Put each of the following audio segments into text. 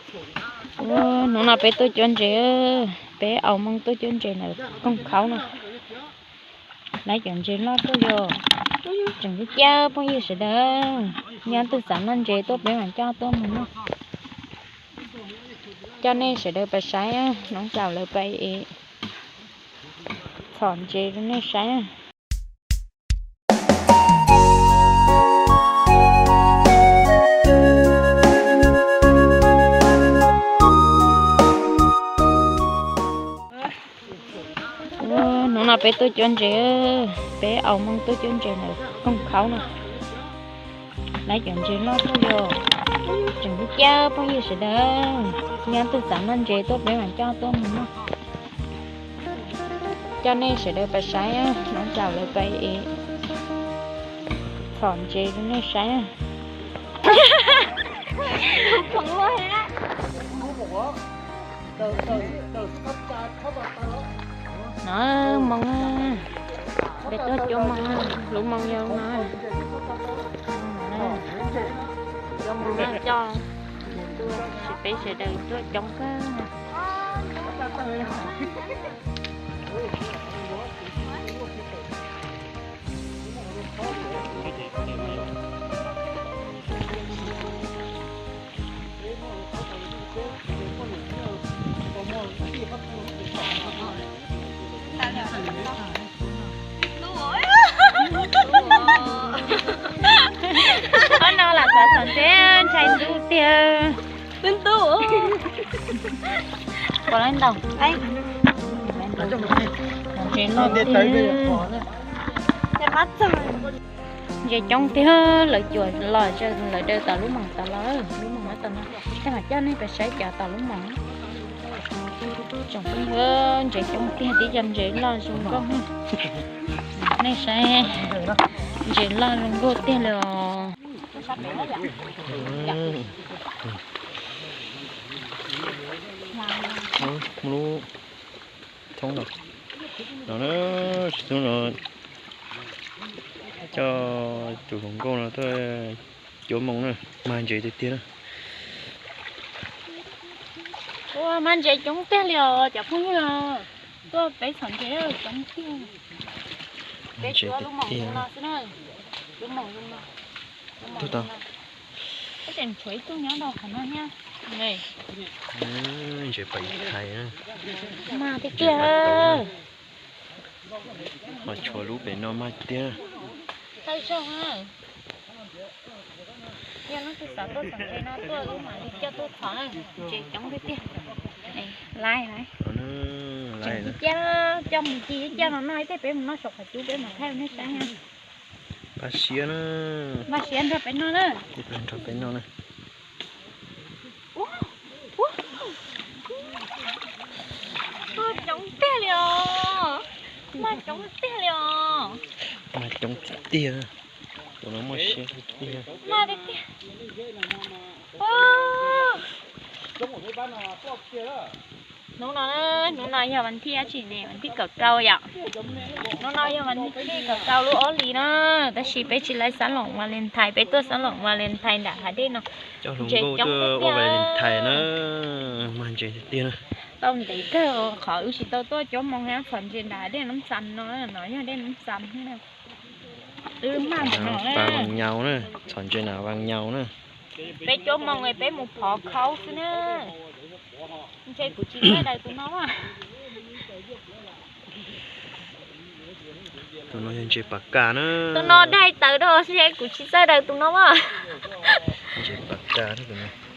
Hnub no peb tuaj cuab ntses, peb aus moo tuaj cuab ntses ntawm koog khaub no. Lawv cov ntses loj tuaj yog tseem cab phooj ywg sawv daws. Nyob twg xav noj ntses tuaj peb mam coj tuaj mus noj. Coj nej sawv daws pais saib, hnub ntawd lawv pais txhom ntses rau nej saib. Hnub no peb tuaj cuab ntses, peb aus moo tuaj cuab ntses ntawm koog khaub no. Lawv cov ntses loj tuaj yog tseem cab phooj ywg sawv daws. Nyob twg xav noj ntses tuaj peb mam coj tuaj mus noj. Coj nej sawv daws pais saib, hnub ntawd lawv pais txhom ntses rau nej saib. No moo, peb tuaj cuab moo, lub moo yog no. Cuab moo no coj tuaj, peb sawv daws tuaj coob kawg. Ob no lam xav xav ntses ntshai ntub tiag. Twb ntub. Puas lawv ntaus? Ntses loj tiag. Ntses coob tiag, lawv cuam los lawv daws tom lub moos tod los, lub moos tod no. Tej mam coj nej pais saib cov tom lub moos. Tsoom phooj ywg, ntses coob tiag, tib co ntses loj zoo nkauj. Nej saib, ntses loj zoo nkauj tiag li os. Lub thoob no, no na, tsis tub no coj tus hluas nkauj no tuaj cuab moo na, mag ntses tiag tiag na. Ua mag ntses coob tiag li os cov phooj ywg. Tuaj peb txhom ntses coob tiag. Peb cuab lub moos zoo no xwb na. Lub moos zoo no. Tub tau. Ib tseem tshuav ib tug nyob rau qhov no thiab. Ntses pais thais na. Mag tiag tiag. Ho tshuav lub pem no mag tiag. Tawj zog na. Yog leej twg xav tuaj txhom ntses no tuaj wb mam li coj tuaj txhom na, ntses coob tiag tiag. Lais lais. Tseem ci ciaj, coj mus ci ciaj no noj ib teg, peb mus noj saum qhov cub peb mam thaij rau nej saib na. Pab siab na. Pab siab nrog peb noj na. Nrog peb noj na. Mag coob tiag li os. Mag coob tiag li os. Mag coob tiag tiag. Tus no muaj siab tiag. Mag tiag tiag. Hnub no, hnub no yog vas thib dab tsi ne? Vas thib kaum rau yom. Hnub no yog vas thib kaum rau lub ob hlis na, tab sis peb tsis laib xab loom Valentine, peb tuaj xab loom Valentine nram hav dej no. Coj hluas nkauj tuaj ua Valentine na, mag ntses tiag tiag na. Tau ntev kawg qhov wb tsis tau tuaj cuab moo thiab txhom ntses nram hav dej Noob Xas no, no yog dej Noob Xas thiab na. Wb mag ntawm no na. Vas Nyaus na, txhom ntses nram Vas Nyaus na. Peb cuab moo es peb mus phov khaub xwb na. Ntshe kuv tsis txawj daws tus no. Tus no yog ntses pas kas na. Tus no daig tawv rau, ntshe kuv tsis txawj daws tus no. Ntses pas kas.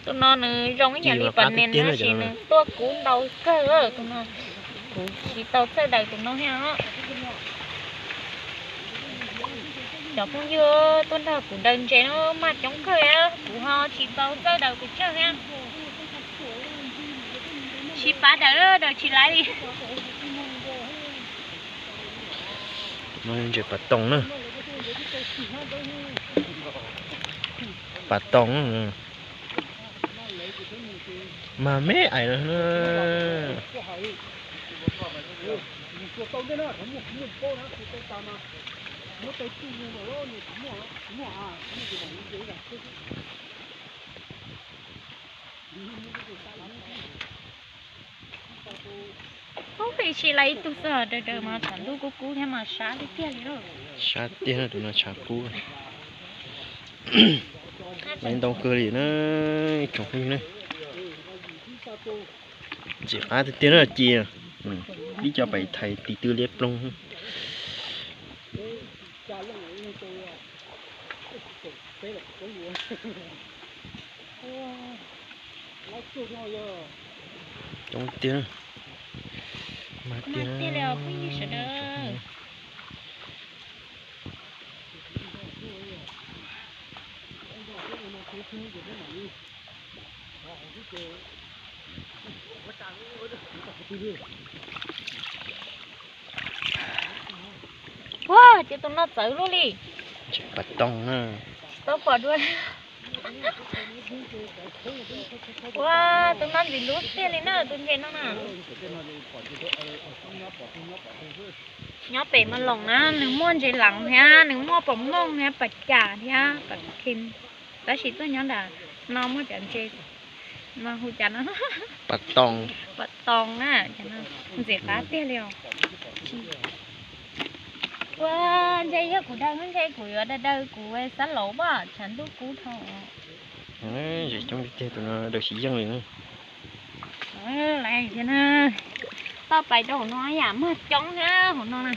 Tus no nws zoo ib yam li pas nes tab sis nws tuaj kub ntau kawg tus no. Kuv tsis tau txawj daws tus no thiab. Cov phooj ywg tuaj nrog kuv daws ntses no mag coob kawg, kuv ho tsis tau txawj daws pes tsawg thiab. Tsis pav daws, daws tsis laiv li. No ntses pas toos na. Pas toos. Mag me ais no. Ub, peb tsis lawv ib tug xwb, daws daws mas tshav ntuj kub kub thiab mas sab tiag tiag li. Sab tiag, tus no tshav kub. Lawv ntau kawg li na, ib tsoom phooj ywg na. Ntxim qab tiag tiag na, ci. Ib co pais thaiv tiv tw liab ploog. Coob tiag, mas tiag li os phooj ywg sawv daws. Ua, ces tus no txawv luaj li. Tsis pom toog na. Tsis tau pom dua. Ua, tus no ntxim hlub tiag li na, tus ntses no na. Nyob pem Mas Loos na, nws muaj ntses leev thiab, nws muaj pom mooj thiab, pom cas thiab, pom khees. Tab sis tuaj nyob nram no muaj cov ntses no hu cas no, pom toog, pom toog na, ntxim qab tiag li os. Ua, ntshe yog kuv daws, ntshe kuv yuav daws daws kuv xab laub as, tshav ntuj kub dhau. Ntses coob tiag tiag, tus no daws tsis yeej li na. Lawv thiab na, toj pais rau hauv no yam mag coob thiab hauv no na.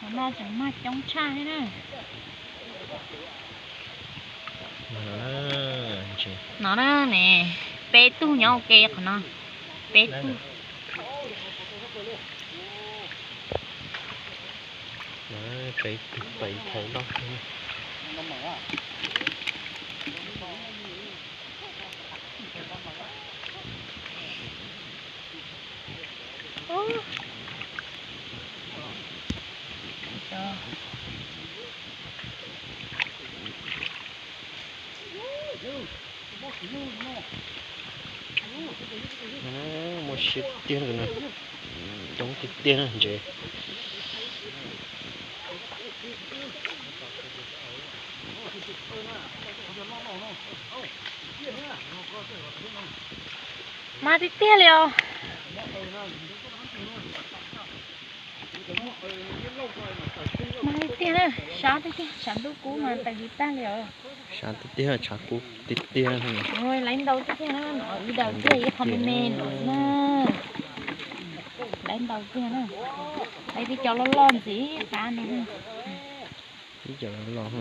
Hauv no tseem mag coob tshaj thiab na. No na ne, peb tug nyob ua ke qhov no, peb tug. Peb tug pais thaiv loj. Muaj siab tiag li na, coob tiag tiag na ntses. Mag tiag tiag li os. Mag tiag tiag na, sab tiag tiag, tshav ntuj kub mas tawm hwv tag li os. Sab tiag tiag, tshav kub tiag tiag. Lawv ntau tiag tiag na, no ib daws tiag ib qho me me no na. Lawv ntau tiag na. Lawv tib co loj loj ntxim qab no. Ib co loj loj,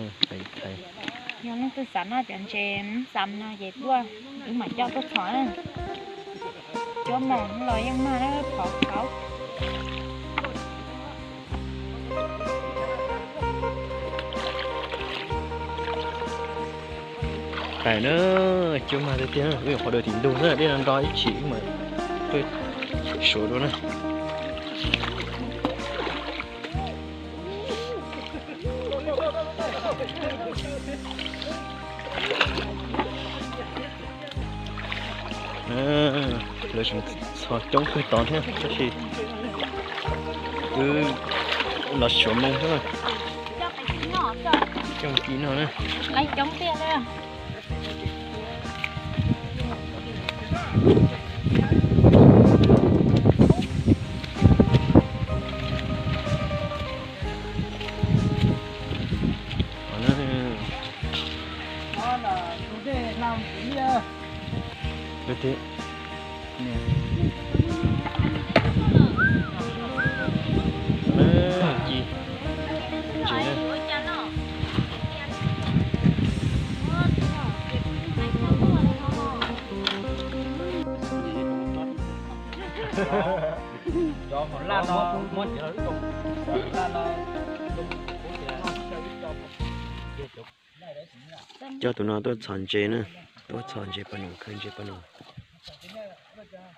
yog leej twg xav noj cov ntses xam no ces tuaj, wb mam coj tuaj txhom na. Cuab moos los yeej mag na, thov thov. Pais na, cuab mag tiag tiag, wb nyuam qhuav daws tim ntug xwb, dej no nro ib chim wb mam tuaj suav dua na. Lawv tseem txhom coob kawg tod thiab tab sis wb los suav moo xwb na. Coob ci no na. Cov laj no muab laj no. Coj tus no tuaj txhom ntses na, tuaj txhom ntses pas num, khaws ntses pas num.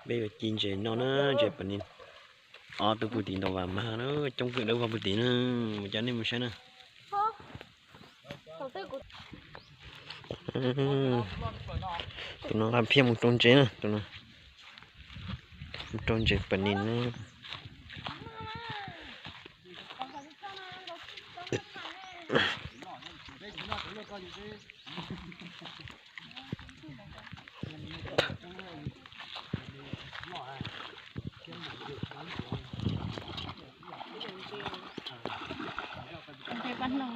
Peb yuav ci ntses no na, ntses pas nis. Ob tug puag tim ntau vam mag na, coob kawg dawb vog puag tim na, mus coj nej mus saib na. Tus no nqa phiaj mus rau ntses na, tus no mus rau ntses pas nis na.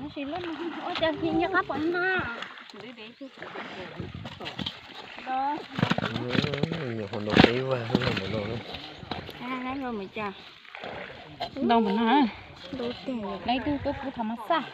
Ua cas nyob qab pom na. Nyuam qhuav ntaus peb vaj npaum no. Ntaus npaum no, ntaus teg, ntaus teg tuaj pub thaum mas xaj.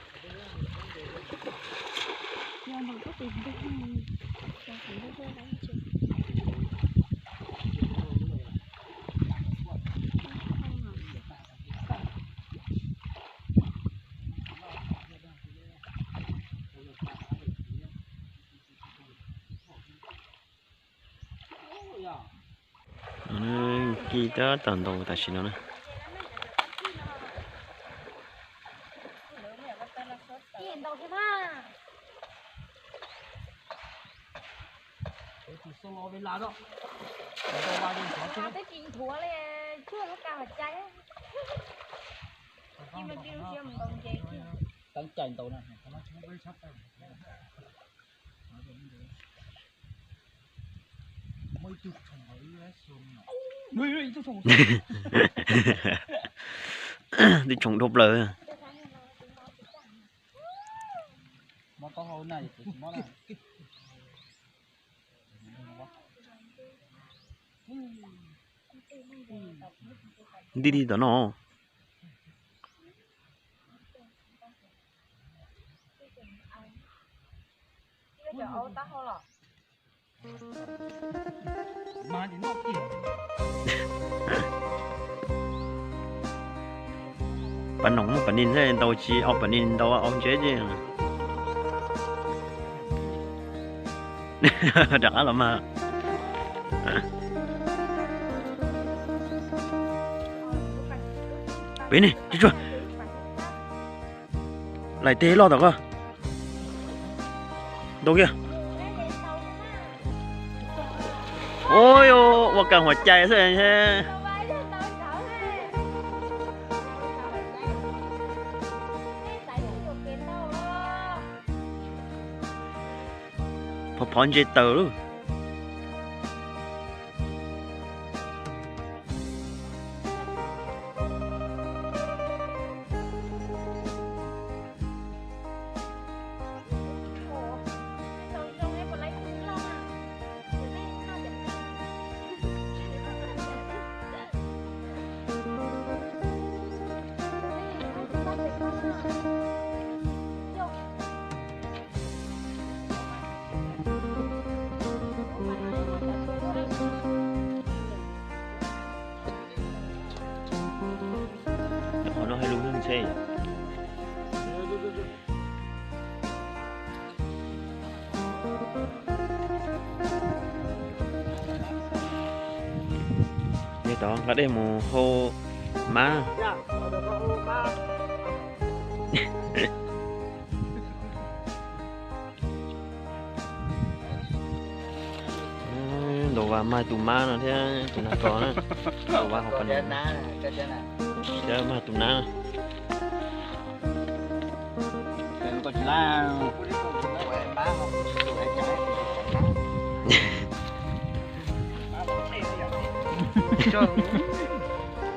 Kis tab tom ntaus tam sim no na. Twb tshoov dhau plaws. Nti di tom no. Pas noom muaj pas nis thiab, ntaus tsis au pas nis, ntaus au ntsev ces. Rov qab los mas. Pem ne, tsuag tsuag. Laim teg loj tom koj. Ntaus kiag. Ua kas huam cai xwb. Phov phov ntse taws lauj. Qhov no hais lus ntshe. Yog tod nqa dej mus hau mab. Ntaus vas mag tus mab no thiab tus nag kos na. Ntaus vas hauv pas no thiab mag tus nab.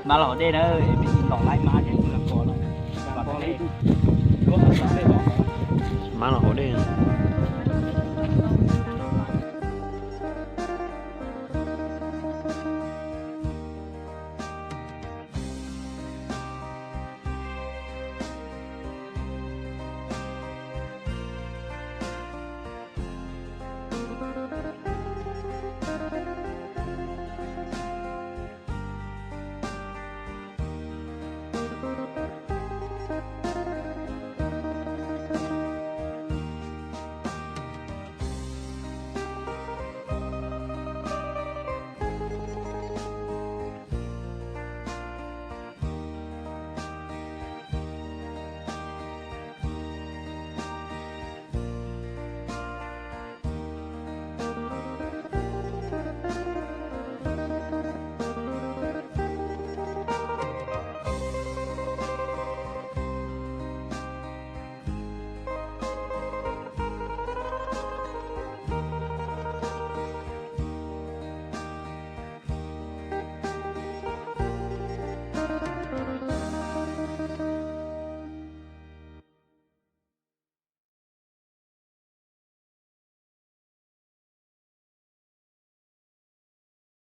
Mab los hauv dej na, mab los hauv dej.